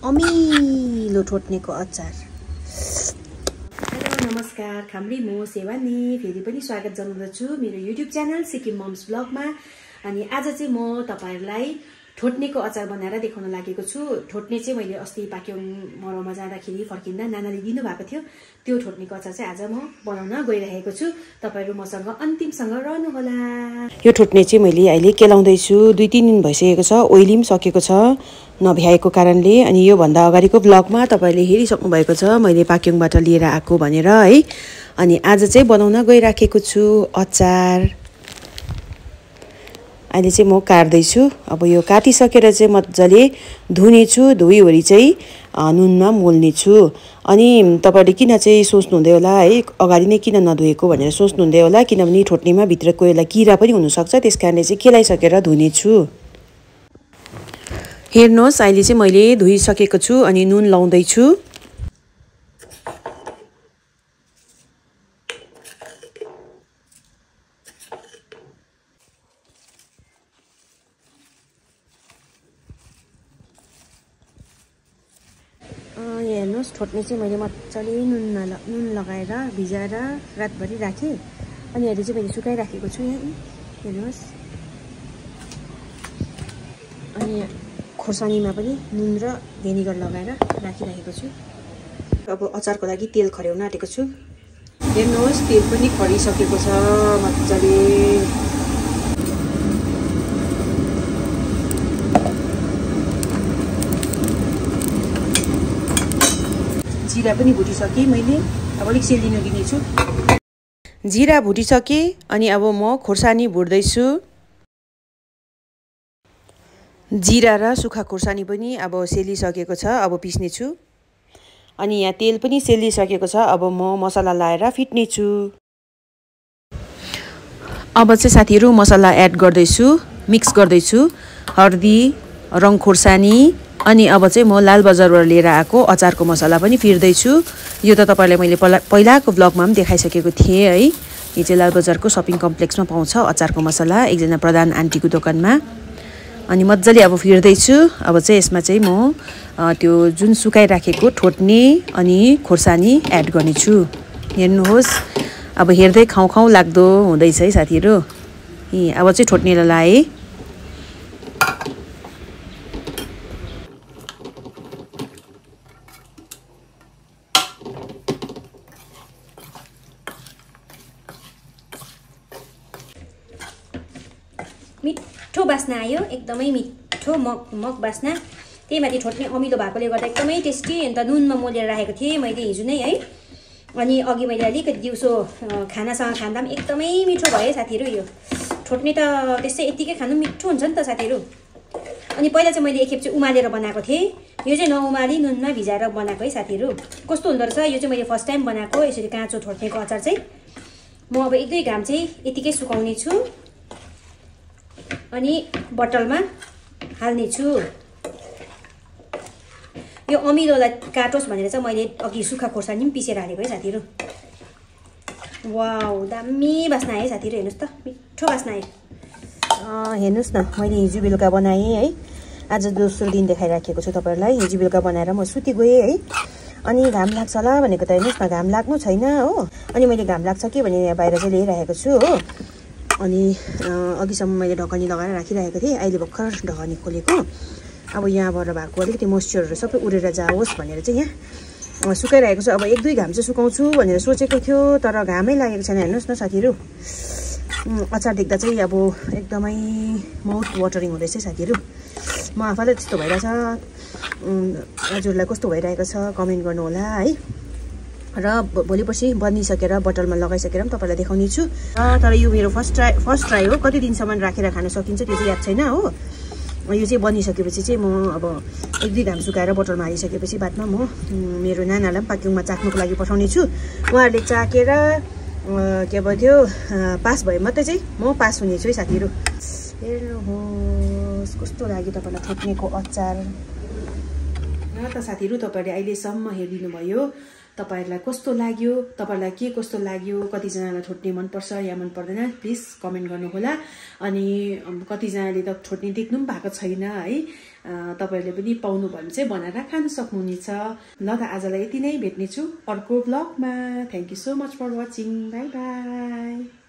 अमिलो ठोट्नेको अचार। हेलो नमस्कार, खाम्री म सेवानी फेरि पनि स्वागत जनाउँदछु मेरो युट्युब च्यानल सिक्किम मम्स ब्लगमा। अनि आज चाहिँ म तपाईहरुलाई ठोट्नेको अचार बनाएर देखाउन लागेको छु। ठोट्ने चाहिँ मैले अस्ति पाक्योङ मरौमा जाँदाखेरि फर्किँदा नानाले दिनु भएको थियो। त्यो ठोट्नेको अचार चाहिँ आज म बनाउन गइरहेको छु। तपाईहरु मसँग अन्तिमसँग रहनु होला। यो ठोट्ने चाहिँ मैले अहिले केलाउँदै छु। 2-3 दिन भइसकेको छ, ओइली पनि सकेको छ नभ्याएको कारणले। अनि यो भन्दा अगाडिको ब्लगमा तपाईले हेरिसक्नु भएको छ मैले पाक्योङबाट लिएर आएको भनेर है। अनि आज चाहिँ बनाउन गइराखेको छु अचार। अहिले चाहिँ म काट्दै छु। अब यो काटिसकेर चाहिँ मज्जाले धुने छु। धोइवरी चाहिँ नुनमा मोल्ने छु। अनि तपाईले किन चाहिँ सोच्नु हुँदै होला है अगाडि नै किन नधोएको भनेर सोच्नु हुँदै होला, किनभने ठोट्नेमा भित्र कोही बेला किरा पनि हुन सक्छ, त्यसकारणले चाहिँ केलाइसकेर धुने छु। हेर्नुहोस् अहिले चाहिँ मैले धोइसकेको छु अनि नुन लाउँदै छु। हेर्नुहोस् ठोट्ने चाहिँ मैले मजाले नुन लगाएर भिजाएर रातभरि राखेँ। अनि अहिले चाहिँ मैले सुकाइराखेको छु यहाँ हेर्नुहोस्। अनि खोर्सानीमा पनि नुन र भेनिगर लगाएर राखिराखेको छु। अब अचारको लागि तेल खर्याउन आँटेको छु। हेर्नुहोस् तेल पनि खरिसकेको छ मजाले। जिरा पनि भुटिसके मैले, अब अलिक सेलिनु दिनेछु। जिरा भुटिसके अनि अब म खोर्सानी भुट्दैछु। जिरा र सुखा खोर्सानी पनि अब सेलिसकेको छ, अब पिस्ने छु। अनि यहाँ तेल पनि सेलिसकेको छ, अब म मसला लाएर फिट्ने छु। अब चाहिँ साथीहरु मसला एड गर्दैछु, मिक्स गर्दैछु। हर्दी, रङ खोर्सानी अनि अब चाहिँ म लाल बजारबाट लिएर आएको अचारको मसला पनि फिर्दैछु। यो त तपाईलाई मैले पहिलाको ब्लगमा पनि देखाइसकेको थिएँ है। यो चाहिँ लाल बजारको शपिङ कम्प्लेक्समा पाउँछ अचारको मसला, एकजना प्रधान आन्टीको दोकानमा। अनि मज्जाले अब फिर्दैछु। अब चाहिँ यसमा चाहिँ म त्यो जुन सुकाइराखेको ठोट्ने अनि खोर्सानी एड गर्नेछु। हेर्नुहोस् अब हेर्दै खाउँ खाउँ लाग्दो हुँदैछ है साथीहरु। अब चाहिँ ठोट्नेलाई लाएँ। मिठो बास्ना आयो, एकदमै मिठो मग बास्ना। त्यही माथि ठोट्ने अमिलो भएकोले गर्दा एकदमै टेस्टी। अन्त नुनमा मोलेर राखेको थिएँ मैले हिजो नै है। अनि अघि मैले अलिकति दिउँसो खानासँग खाँदा पनि एकदमै मिठो भयो साथीहरु। यो ठोट्ने त त्यसै यतिकै खानु मिठो हुन्छ नि त साथीहरु। अनि पहिला चाहिँ मैले एकखेप चाहिँ उमालेर बनाएको थिएँ। यो चाहिँ नउमाली नुनमा भिजाएर बनाएको है साथीहरु। कस्तो हुँदो रहेछ यो चाहिँ मैले फर्स्ट टाइम बनाएको यसरी काँचो ठोट्नेको अचार चाहिँ। म अब 1-2 घाम चाहिँ यतिकै सुकाउने छु अनि बटलमा हाल्ने छु। यो अमिलोलाई काटोस् भनेर चाहिँ मैले अघि सुखा खोर्सानी पनि पिसेर हालेको है साथीहरु। वाउ दामी बास्ना आयो साथीहरु, हेर्नुस् त मिठो बास्ना आयो। हेर्नुस् न मैले हिजो बेलुका बनाएँ है। आज दोस्रो दिन देखाइराखेको छु तपाईहरुलाई। हिजो बेलुका बनाएर म सुति गएँ है। अनि घाम लाग्छ होला भनेको त हेर्नुस् न घाम लाग्नु छैन हो। अनि मैले घाम लाग्छ कि भने यहाँ बाहिर चाहिँ ल्याइराखेको छु हो। अनि अघिसम्म मैले ढकनी लगाएर राखिरहेको थिएँ, अहिले भर्खर ढकनी खोलेको। अब यहाँबाट भएको अलिकति मोइस्चरहरू सबै उडेर जाओस् भनेर चाहिँ यहाँ सुकाइरहेको छु। अब 1-2 घाम चाहिँ सुकाउँछु भनेर सोचेको थियो, तर घामै लागेको छैन। हेर्नुहोस् न साथीहरु, अचार देख्दा चाहिँ अब एकदमै माउथ वाटरिङ हुँदैछ साथीहरु। म आफैलाई त्यस्तो भइरहेछ। हजुरलाई कस्तो भइरहेको छ कमेन्ट गर्नु होला है। र भोलि पर्सि बनिसकेर बटलमा लगाइसकेर पनि तपाईलाई देखाउने छु। तर यो मेरो फर्स्ट ट्राई हो। कति दिनसम्म राखेर खान सकिन्छ त्यो चाहिँ याद छैन हो। यो चाहिँ बनिसकेपछि चाहिँ म अब 1-2 घाम सुकाएर बटलमा हालिसकेपछि बादमा म मेरो नानालाई पनि पाक्योङमा चाख्नुको लागि पठाउने छु। उहाँहरूले चाखेर के भन्थ्यो पास भए मात्रै चाहिँ म पास हुने छु है साथीहरु। हेर्नुहोस् कस्तो लाग्यो तपाईलाई ठोट्नेको अचार। त साथीहरु तपाईहरुले अहिलेसम्म हेरिदिनु भयो। तपाईहरुलाई कस्तो लाग्यो, तपाईहरुलाई के कस्तो लाग्यो, कतिजनालाई ठोट्ने मन पर्छ या मन पर्दैन प्लिज कमेन्ट गर्नु होला। अनि कतिजनाले त ठोट्ने देख्नु पनि भएको छैन है। तपाईहरुले पनि पाउनु भयो भने चाहिँ बनाएर खान सक्नुहुनेछ। ल त आजलाई यति नै, भेट्ने छु अर्को ब्लगमा। Thank you so much for watching. Bye by.